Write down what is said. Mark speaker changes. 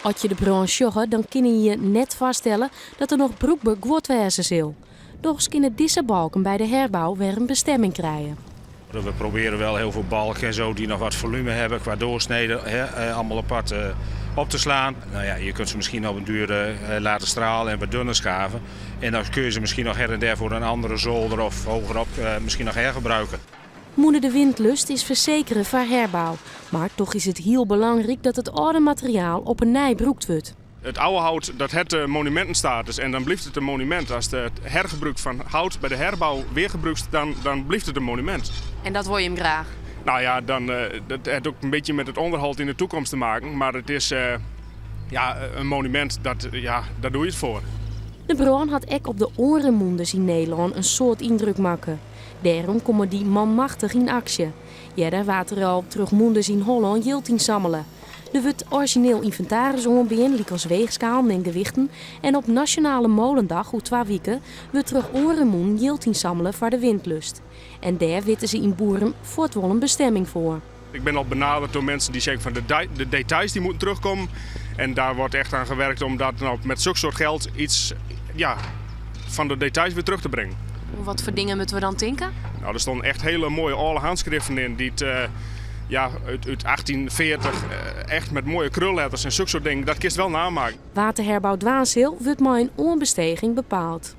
Speaker 1: As je de brân sjogge, dan kinne je je net foarstelle dat der noch brûkber guod wêze sil. Dochs kinne dizze balken by de herbou wer in bestemming krije.
Speaker 2: We proberen wel heel veel balken en zo die nog wat volume hebben qua doorsnede, hè, allemaal apart op te slaan. Nou ja, je kunt ze misschien op een duur laten stralen en wat dunner schaven. En dan kun je ze misschien nog her en der voor een andere zolder of hogerop misschien nog hergebruiken.
Speaker 1: Mûne De Windlust is fersekere foar herbou, mar toch is it hiel belangryk dat it âlde materiaal op 'e nij brûkt wurdt.
Speaker 3: It âlde hout dat hat de monumintenstatus en dan bliuwt it in monumint. Ast it hergebrûk fan hout by de herbou wer gebrûkst, dan bliuwt it in monumint.
Speaker 4: En dat wol jim graach?
Speaker 3: Nou ja, dan, dat hat ek in bytsje mei it ûnderhâld yn de takomst te meitsjen, mar it is ja, in monumint, dat, ja, dêr doch je it foar.
Speaker 1: De brân hat ek op de oare mûnders yn Nederlân in soad yndruk makke. Dêrom komme dy manmachtich yn aksje. Earder waard der al troch mûnders yn Hollân jild ynsammele. Der wurdt orizjineel ynventaris oanbean, lykas weechskalen en gewichten. En op Nasjonale Molendag oer twa wike wurdt troch oare mûnen jild ynsammele foar de Windlust. En dêr witte se yn Boerum fuort wol in bestemming foar.
Speaker 3: Ik bin al benaderd troch minsken dy't sizze fan de details die moeten terugkomen. En daar wordt echt aan gewerkt om dat nou met zulk soort geld iets ja, van de details weer terug te brengen.
Speaker 4: Wat foar dingen moatte we dan tinke?
Speaker 3: Nou, der steane echt hiele moaie âlde hânskriften yn dy't ja, út 1840 echt mei moaie krulletters en sokke soart dingen. Dat kinst wol namakke.
Speaker 1: Wa't de herbou dwaan sil, wurdt mei in oanbesteging bepaald.